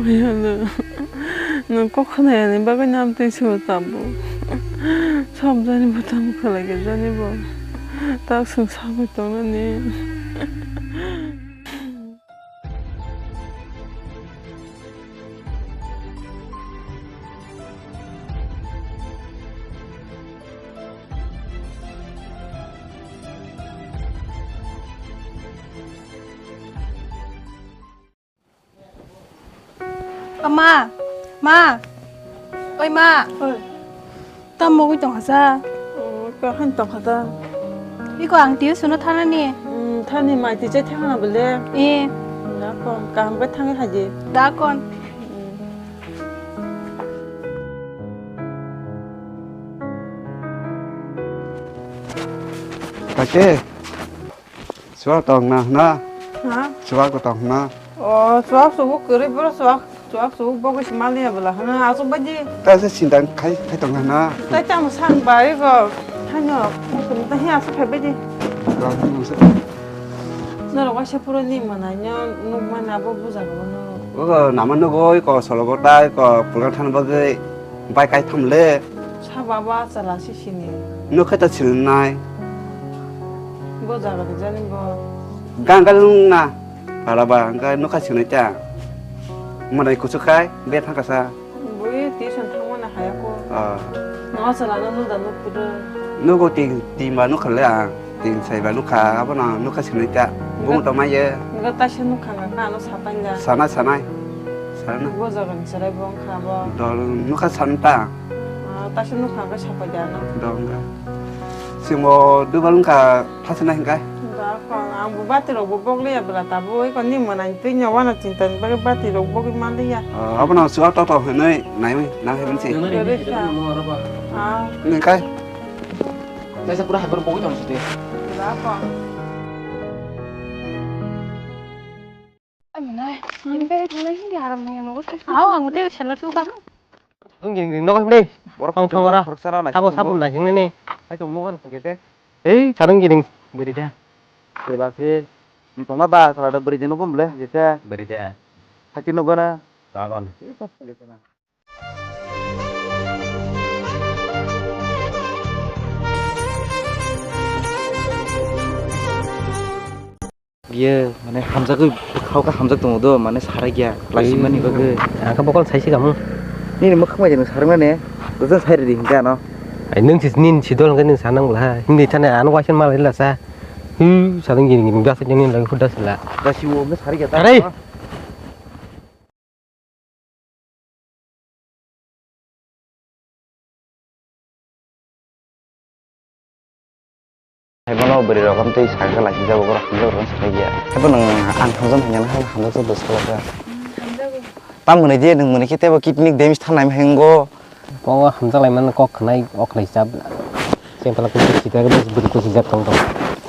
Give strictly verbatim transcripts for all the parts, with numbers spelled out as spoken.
Ayano, nwng kok khna yani bagwi nam twi sio tabuk. Sab jani bo tamo khlai khe jani bo. Tak swng sagwi tongnani. Ma, ma, oi ma. Oi. Tamo oi tongkha sa? Oh, iko han tongkha ta? Iko ang tuition no thanani. Hmm, thani mai twi chai thangna bole. Eh. Da kon, kaham khe thangwi haji. Da kon. Hmm. Kake. Chuwak tong na hwna? Ha? Chuwak bo tong hwna? O, chuwak subu kwrwi boro chuwak, chuwak subu bogwi se maliya bwla hwna, aswk baidi. Ta se sinta khai, khai tong hwna? Tai tamo sang bai go, thaino, tamo ta hiya aswk khai baidi. Chuwak tong se. Norok waisa puro ni mwnai no, nuk mani abo buja rwgo no. O, nama nugwi ko solo bo tai ko program thani bagwi. Bai kai tham le. Saba ba chala si sini. Nukha ta silnai. Bo jaga de jani bo. Ganga lung na. Pala ba, ganga nukha silnai ta. Mwnai kuchuk khai, be thangka sa. Bui tuition thangma na haya ko. Ah. No chala no nuda nuk kudo. Nugo ting, ting ba nukha le ang. Tin sai ba nukha, abono nukha sinai ta. Bung tongma ye. Nokha taisa nukha na, ano sapai da. Sanai, sanai. Sanai. Bo jaga ni chwrai bo wngkha bo. Dol nukha san ta. Ah, taisa nukha khe sapai da ano. Dol wngkha. Simo dubal wngkha thasina hinkai. Da kon, ang bo bati rok bo bok liya bela ta bo, iko ni mwnai twi nya wana chinta ni bagwi bati rok bogwi ma liya. Ah, abono suwa to to hinui nai, nang hinui si. Kwrwi kha. Ah. Hinkai. Kaisa pura haibar bogwi tong sidi. Ba ko. Ai manai, ini kaya dulu ini di haram nih yang nunggu. Aw, ang udah salah tuh kan. Ang gini gini nongol deh. Borok Ang sama orang. Borok sana naik. Sabo sabo naik ini nih. Ayo mau kan gitu. Eh, sarung gini beri deh. Beri basi. Tongma ba sala da beri deh nunggu boleh gitu. Beri deh. Hati nunggu na. Tagon. Biye mane hamjagwi bwkhao khe hamjak tongo do, mane sarai gya, klasimani bagwi. Ang khe bokol saisi kamu. Nini mwkhang bai jani sarwngmani, dojan sai ridi hinkhe ano. Ai, nwng si, nini si dol hinkhe nwng sanang bwla ha. Hindi thani ano waisa mal rila sa. Hu, sadang gini gini, dasa jani lagi hu dasa la. Dasi wo me sarai gya ta. Arai. Hai bono bwrwi rok am tei sakha lai sijak, borok hamjak rok sai ya. Hai bono ang thamjak hanya na hamjak jok bwsala ka. Tam mwnwi di nwng mwnwi khe tebo kidney damage thanai ma hingo. Bo hamjak lai man kok khwnai ok lai jab. Sempala kuchuk sijak bwrwi kuchuk jak tong tong.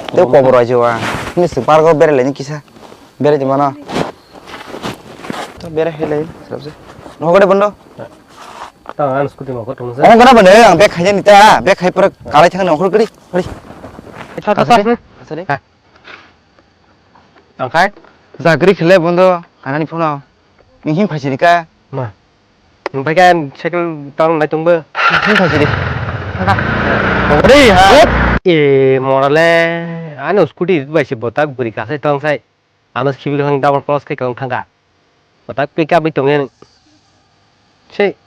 Tei kobor ajo ang. Ni se pargo berai lai ni kisa. Berai di mano. To berai hai lai, sabse. Nokore bondo. Ta ang scooty mo ko tong sa. Ong kana bane, ang bag khaina ni ta, bag khai pura kalai thang nokor kri. Hari. Sa, sa, sa. Asari. Asari. Ha. Ang khai? Jagri khele bondo, kanani phone. Ni him phaisiri ka? Ma. Ang bai kan cycle tang nai tong ba. Him phaisiri. Ore ha. E morale, ano scooty bai se botak buri kasai tong sai. Ano khibi khe double cross khe kong thangka. Kotak pick up bai tongya ni. Se.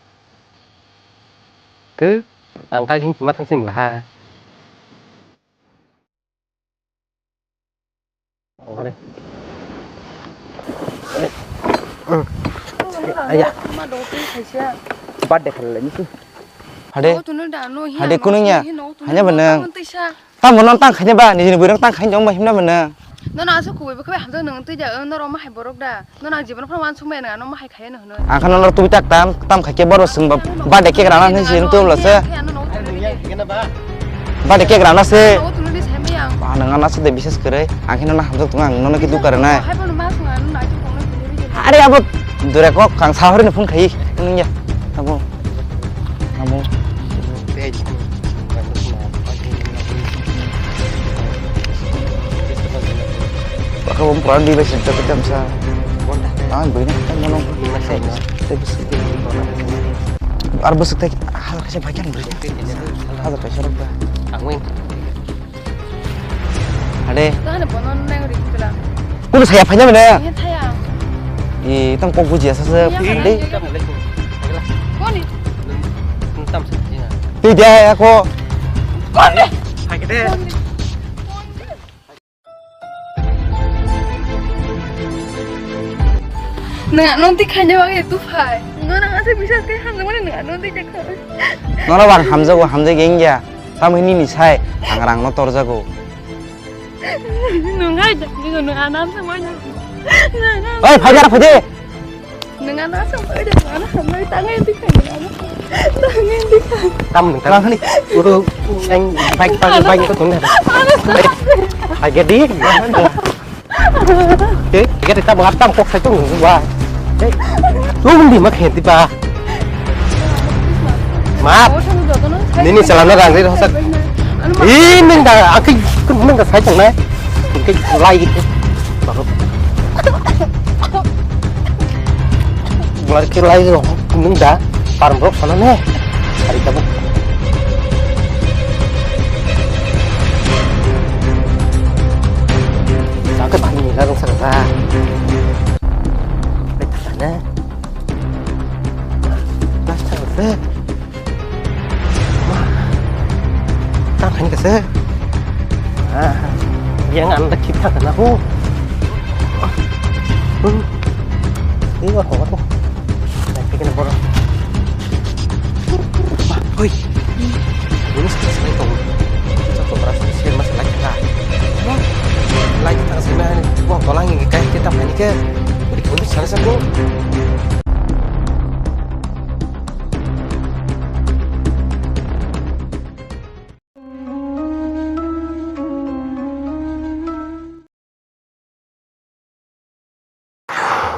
Ke ang kha hing ma thang sing ha. Aya. Birthday khalai ni. Hade. Hade kunungya. Hanya benang. Tamo nang tang khaina ba, nini bwrang tang khaina jong ba himna mano. Nono aswk kubui bwkha bai hamjak nang twi da, norok ma hai borok da. Nono ang jibon phano wansuk maya nang, ano ma hai khaya no hwnwi. Ang khano norok twi tak tam, tam khai khe borok swng ba, birthday cake rana hwnwi se twi bwla se. Birthday cake rana se. Ba nang ana se de bises kwrwi, ang kheno na hamjak tongo, ang nono ki dukar na. Are abo dure kok, ang sahori ni phone khai, nungya. Abo. Abo. Baka bom puran di bai sinta kita masa. Ang bwrwi no tei mano. Nungma sai no. Tei bwswk tei. Ar bwswk tei hazar kaisa bai khe ang bwrwi. Hazar kaisa rok ba. Ang wng. Ade. Tane bono nang ri kula. Kunu saya phanya mene. Ni thaya. I tang kok buji asa se. Iya, phande. Iya, iya. Koni? Nung tam sa jina. Tei dia ya ko. Koni? Phai kede. Koni? Nang ano twi khaina bagwi tu phai. Nang asa bisa khe hamjakmani nang ano twi khe khai. Nono bang hamjago, hamjak ya wngya. Tamo hini ni sai, ang rang no torjago. Nung hai da, nung ano asa mai na. Oi, phai jara phai de. Nung ano asa mai da, nung ano hamjak tangai twi khai nung ano. Tangai twi khai. Tam nung tam. Uru, ang bike pagi bike ko tunggu. Lagi di. Oke, kita mau tam kok saya tunggu wah. Eh, lu di mak henti pa. Maaf. Nini salam na rang ri hosak. Ini nda akai kun nda sai tong nai. Oke, lai gitu. Baru. Mulai ke lai lo nda. Parang borok sana ne. Hari kamu. Sakit hati nila rong sana. Betana. Plaster be. Tang khaini kase. Ah, yang anda kita kena aku. Hmm. Ini apa apa? Nanti kena boros. Hoi. Ini sudah selesai kau. Kita kau berasa sih masih lagi lah. Lagi tak sih mah ini. Wah, tolong ini kayak kita main ke. Beri kau sana satu.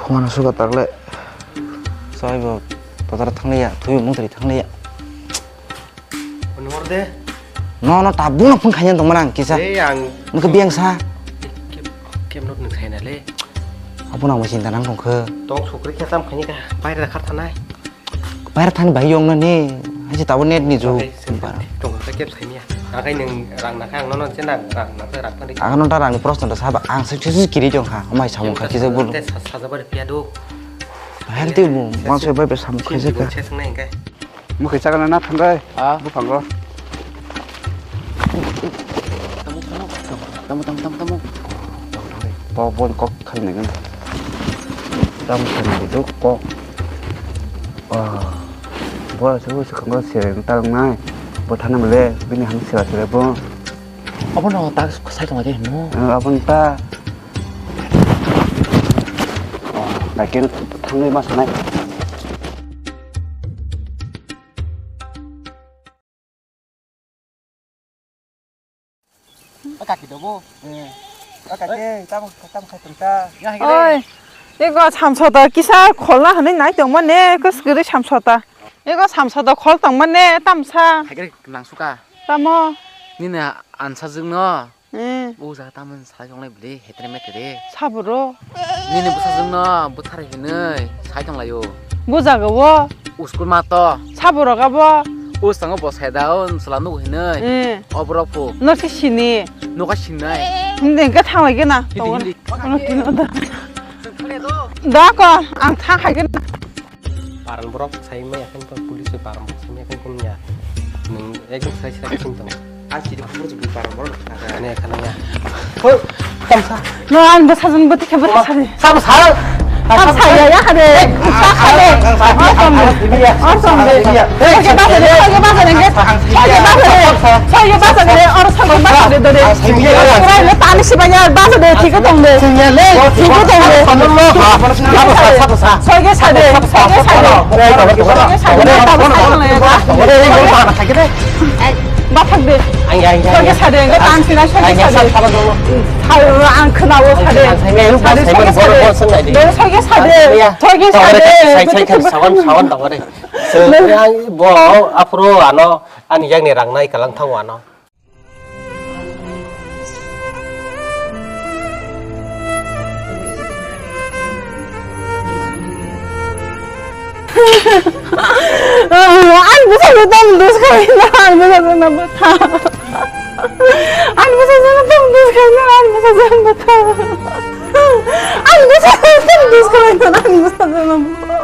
Mano suka takle. Soi bo totar thangliya, thui mung tari thangliya. Ono hor de. No, no, tabu no phung khanya tong manang kisa. Ei, ang. Nungkhe biang sa. Kem, kem not nung khaina le. Abo nang bo chinta nang tongkhe. Tong sukri khe tam khani ka, baire khar thanai. Baire thani bai yong nani, haji tabo net ni jug. Tong khe kep saimia. Akai nung rang nakha ang nono chena rang nakha rang thani. Ang no ta rang ni proshno ta saba ang se se kiri jong kha, amai samung kha kisa bulu. Te sa-, saja bar pia do. Bahan ti bu, mang se bai be samung khaisa kha. Che sangnai kai. Mukhe chakana na thangai. Ah. Buphango. Tamo, tamo, tamo, tamo. Bo, bo kok khalnai gana. Tamo khalnai do kok. Ah. Bo se bo se khango se talangnai. Bo thana male bini ham sira sira bo. Abono ta sai tong de mo. Ah, abon ta. Oh, naikhe thangwi ma sanai. O kaki dobo. Eh. O kaki, tamo, tamo khai tong ta. Oi, ego samsota kisa kholna hwnwi nai tongmani, kwsgwrwi samsota. Ego samsota khol tongmani, tamsa. Haikhe nang suka. Tamo. Nini ansajwkno. Eh. O jaga tamoni sai tonglai bwle, hetre metre. Saburo. Nini bwsajwkno bwtharwi hinwi sai tonglaio. Bo jaga o. Uskul mato. Saburok abo. O sango bo sai da o chwla nugo hinwi. Eh. Oborok phu. No se sini. Noka sinai. Hindi ke thanglai ke na. Hindi, hindi. Ono tino da. Da ko, ang thang hai ke na. Paran borok sai maya khe tong police bai paran borok sai maya khe tong ya. Nwng ekdom sai sai khe tong. A chini khobor se bui paran borok. Ane khana ya. Hoi, tamsa. No, ang bwsajwk bwtwi khe bwtwi sadi. Sabo sa. Sabo sa ya ya hade. Sa hade. Or song de. Or song de. Oke basa de, oke basa de. Oke basa de. Oke basa de. Or song basa de dore. Krai le tani sibanya basa de, thik tong de. Thik tong de. Sabo sa, sabo sa. Soige sade, soige sade. Soige sade, tamo sakno ya. Bathak de. Soige sade, enggak tansi na soige sade. Ang khenao sade. Sade soige sade. Dong soige sade. Soige sade. Sawan, sawan tawari. Bo aphuru ano ani yakni rang nai kalang thango ano. Ani bwsajwk tamo dos khaina, ani bwsajwkno bwtha. Ani bwsajwkno tamo dos khaina, ani bwsajwkno bwtha. Ani bwsajwkno tamo dos khaina, ani bwsajwkno bwtha.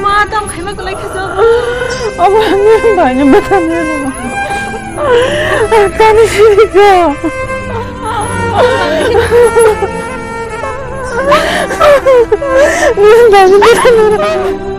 Ma, tamo khaima kwlai kha. Abo ani bai ni bwtha ni. Kani siri ko. Ni bai ni bwtha ni.